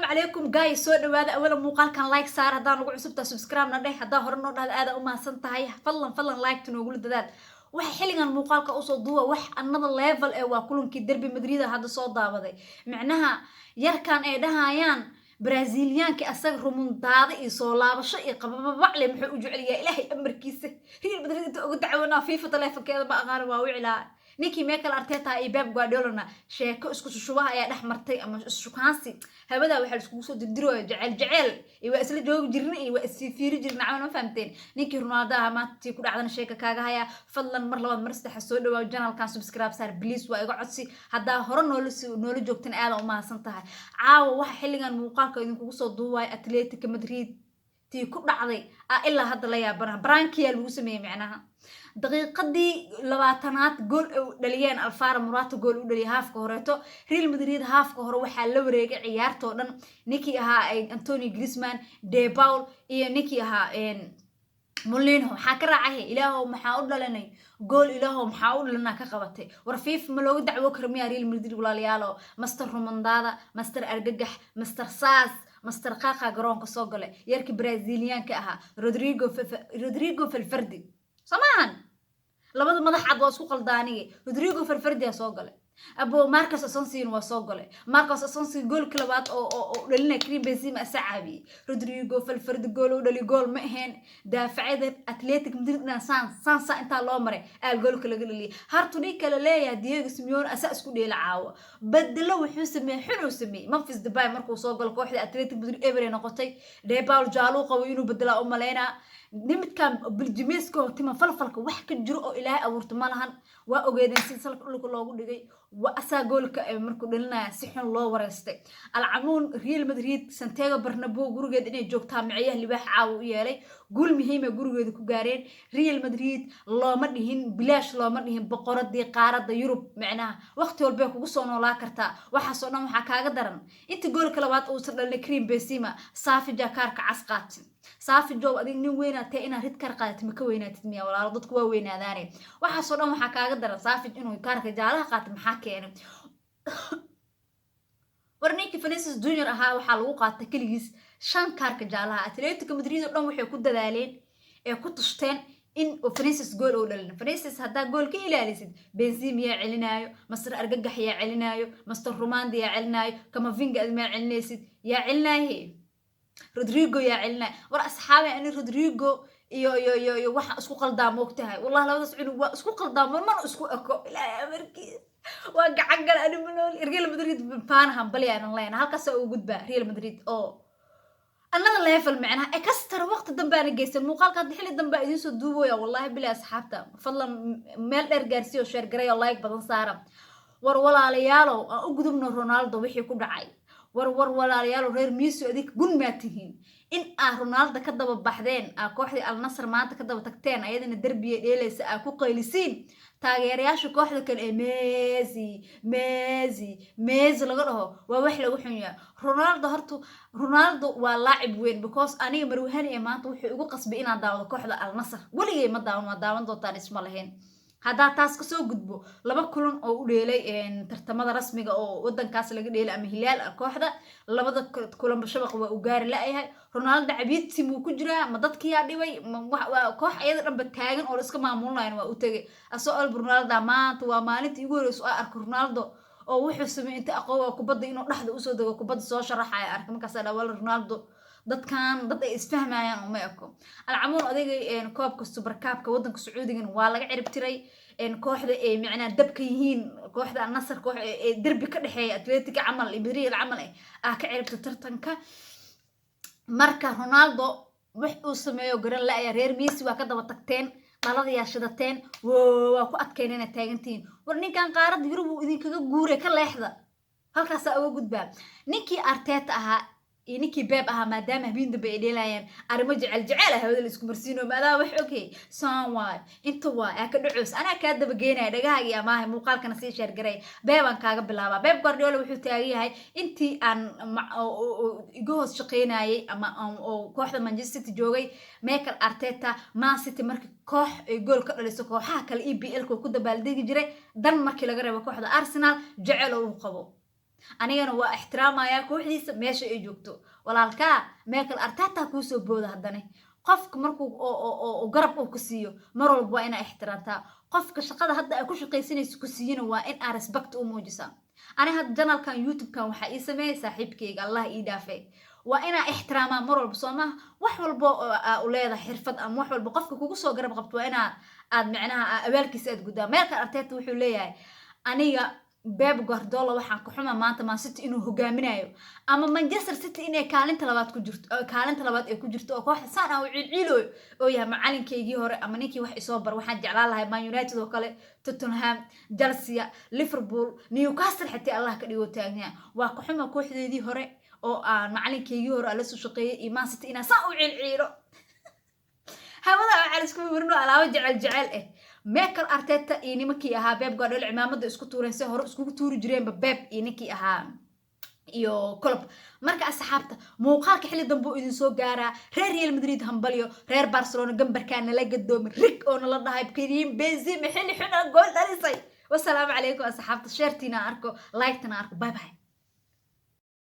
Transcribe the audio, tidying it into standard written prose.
Calaykum guys, soo dhawaada. Awala muuqaalkan like saar, haddaan ugu cusubtaa subscribe na dheh, haddaa hore noo dhahda aada u mahadsan tahay. Fadlan, fadlan like noogula dadaal. Waxa xilligan muuqaalka usoo duuba wax another level ee waa kulankii derby Madrid hadda soo daawaday. Micnaha yarkan ay dhahayaan Braziliyaanki, asaga remontada iyo soo laabasho iyo qabababacle muxuu u jecel yahay? Ilaahay amarkiisa, Real Madrid inta uga dacwanaa FIFA, taleefonkeeda ma aqaano, waa wicilaa. Ninkii Mikel Arteta iyo Pep Guardiolana sheeko isku shushubaha ayaa dhex martay ama isshukaansi hawada waxaa laiskugu soo dirdirooya, jecel jecel iyo waa isla joogi jirna iyo waa isii fiiri jirna camal, ma fahamteen? Ninkii Ronaldo ahaa maanta ku dhacdana sheeka kaaga haya. Fadlan mar labaad, mar saddexa, soo dhawaa channelkan, subscribe saar please, waa iga codsi. Haddaa hore noola joogtana aada u mahadsan tahay. Caawa waxa xilligan muuqaalka idinkugu soo duubayo Atletico Madrid tii ku dhacday a ilaa hadda la yaabanaha. Prankiyaa lagu sameeyey, micnaha daqiiqadii 20aad gool ay dhaliyeen, Alvaro Morata gool u dhaliyay halfka horeeto. Real Madrid halfka hore waxaa la wareegay ciyaartoo dhan ninkii ahaa Antonio Griezmann, De Paul iyo ninkii ahaa Molino. Waxaa ka raacay, "Ilaahow maxaa u dhalanay gool? Ilaahow maxaa u dhalanaa?" Ka qabatay. War FIFA ma looga dacwo karo miyaa Real Madrid? Walaalayaalo, master remontada, master argagax, master saas, master qaaqa garoonka soo galay, yarkii Braziliyaanka ahaa Rodrigo Valverde, soo maahan? Labada madax cad waa isku qaldaanige. Rodrigo Valverde soo galay, abo Marcos Asensio waa soo galay. Marcos Asensio goolka labaad oo dhalinaya Karim Benzema asa caabiyey. Rodrigo Valverde gool u dhali, gool ma ahayn. Daafacyada Athletic Madrid inaan saan saan saan intaa loo maray aa goolka laga dhaliyay. Hartu nin kale leeyahay, Diego Simeone asa isku dheela caawo, bedelo wuxuu sameeyey xun uu sameeyey. Memphis Depay markuu soo galo, kooxda Athletic Madrid eber noqotay. De Paul jaaluu qabo inuu bedelaa u maleynaa. Nimidkan biljimeeska tima falfalka wax ka jiro oo Ilaahay abuurta ma lahan. Waa ogeedeen si salka dhulka loogu dhigay, waa asaa goolka markuu dhalinaya si xun loo wareystay. Alcamuun Real Madrid Santiago Bernabeu gurigeed inay joogtaa micyaha libaax caawa u yeelay. Guul muhiima gurigeeda ku gaareen. Real Madrid looma dhihin bilaash, looma dhihin boqoradii qaaradda Yurub. Micnaha waqti walbay kugu soo noolaa kartaa. Waxaasoo dhan waxaa kaaga daran inta goolka labaad uusan dhalinay Karim Benzema, Savic kaarka cas qaatin. Savic, adig nin weynaatee, inaad red card qaadatid ma ka weynaatid miya? Walaalo, dadku waa weynaadaane. Waxaasoo dhan waxaa kaaga daran Savic inuu kaarka jaalaha qaatay. Maxaa keenay? War ninkii Vinicius Junior ahaa waxaa lagu qaatay keligiis shan kaarka jaalaha. Atletico Madrid oo dhan waxay ku dadaaleen ee ku tushteen in Vinicius gool uu dhalin. Vinicius haddaa gool ka ilaalisid, Benzema yaa celinaayo, master argagax yaa celinaayo, master remontada yaa celinaayo, Camavinga admaa celinaysid, yaa celinaaye, Rodrigo yaa celinaayo. War asxaabi, ani Rodrigo iyo waxa isku qaldaa, moogtahay? Wallahi labadaas cunug waa isku qaldaa, marmana isku eko. Ilaahay amarkiis, waa gacan gal ani manool. Real Madrid faana hambali aanan leenahay, halkaasa ugu gudbaa. Real Madrid oo another level, macnaha extra waqti dambe aana geysan muuqaalka. Hadda xilli dambe idiin soo duubooya, wallahi bilaa. Asxaabta, fadlan meel dheer gaarsiiyo, share garay oo like badan saara. War walaalayaalow, aan u gudubno Ronaldo wixii ku dhacay. War walaalayaalow, reer Messi, adig gun maa tihiin in aa Ronaldo ka daba baxdeen, aa kooxdii Al Nasr maanta ka daba tagteen, ayadana derbiya dheelaysa aa ku qaylisiin. Taageerayaasha kooxda kale ee "Messi, Messi, Messi" laga dhaho waa wax lagu xun yahay. Ronaldo horta, Ronaldo waa laacib weyn, because aniga marwahani ee maanta wuxuu igu qasbay inaan daawado kooxda Al Nasr. Weligay ma daawan, waa daawan doontaan isma lahayn. Haddaa taas kasoo gudbo, laba kulan oo u dheelay tartamada rasmiga oo wadankaas laga dheelay ama Hilaal ah kooxda, labada kulanba shabaqa waa u gaari la-yahay. Ronaldo cabiidsi muu ku jiraa? Ma dadkiyaa dhibay? Koox iyada dhanba taagan oo la iska maamulinayan waa u tegay asoo alba. Ronaldo maanta waa maalintii igu horeysa oo arko Ronaldo oo wuxuu sameeyey inta aqoon kubadda inuu dhexda usoo dego, kubadda soo sharaxaya arka. Markaas dha wala Ronaldo dadkan dad ay isfahmayaan uma eko. Alcamuun odaygay koobka Super Cupka waddanka Sacuudigana waa laga cirib tiray. Kooxda ay macnaa dabka yihiin, kooxda Al-Nasr, koox ee derbi ka dhexeeya Atletico camal iyo Real camal ah ka ciribta tartanka. Marka Ronaldo wax uu sameeyo garan la-ya. Reer Messi waa ka daba tagteen, dhaladayaa shidateen, waa ku adkeyn inaad taagantihiin. War ninkan qaaradda Yurub uu idinkaga guuray, ka leexda. Halkaasaa uga gudbaa. Ninkii Arteta ahaa iyo ninkii Pep ahaa, maadaama habeen dambe ay dheelayaan, arrimo jecel jecel ah hawada la isku marsiino, maadaa wax ogey saan waay inta waay aa ka dhacoos. Anaa kaa dabageynaya dhagahaaga iyo amaahay. Muuqaalkana sii share garay. Pepaan kaaga bilaabaa. Pep Guardiola wuxuu taagan yahay intii aan iga hoos shaqeynayay ama oo kooxda Manchester City joogay, Mikel Arteta Man City markii koox ay gool ka dhaliso, kooxaha kale EPL ku dabaaldegi jiray, dan markii laga reebo kooxda Arsenal jecel oo uu qabo. Anigana waa ixtiraamayaa kooxdiisa meesha ay joogto. Walaalkaa Mikel Arteta kuusoo booda. Haddana qofka markuu oo garab uu ku siiyo, mar walba waa inaa ixtiraamtaa. Qofka shaqada hadda ay ku shaqaysanayso ku siiyana, waa in aa respect u muujisaa. Ani hadda channelkan YouTube-kan waxaa ii sameeyay saaxiibkayga, Allah ii dhaafay. Waa inaa ixtiraamaa mar walba, soo maha? Wax walba oo aa u leedahay xirfad ama wax walba qofka kugu soo garab qabto, waa inaa aad micnaha abaalkiisa aad guddaa. Mikel Arteta wuxuu leeyahay: "Aniga Pep Guardiola waxaan ku xuma maanta Man City inuu hogaaminayo ama Manchester City inay kaalinta labaad ku jirto, kaalinta labaad ay ku jirto, oo kooxda saan aan u ciilciilooyo oo yahay macalinkaygii hore ama ninkii wax isoo bar. Waxaan jeclaan lahay Man United oo kale, Tottenham, Chelsea, Liverpool, Newcastle xitaa Allah ka dhigo taagnya. Waa ku xuma kooxdeedii hore oo aan macalinkaygii hore aan la soo shaqeeyay iyo Man City inaan saan u ciilciilo." Hawada waxaa la isku marino alaabo jecel jecel eh. Mikel Arteta iyo nimankii ahaa Pep Guardiola cimaamada isku tuureen, si hore iskugu tuuri jireenba Pep iyo ninkii ahaa iyo Klopp. Marka asxaabta, muuqaalka xilli dambe uu idin soo gaaraa. Reer Real Madrid hambalyo, reer Barcelona gambarkaa nala gadoomi rig oo nala dhahay Karim Benzema xilli xun gool dhalisay. Wasalaamu calaykum asxaabta, sharetiina arko, like-tana arko. Bye bye.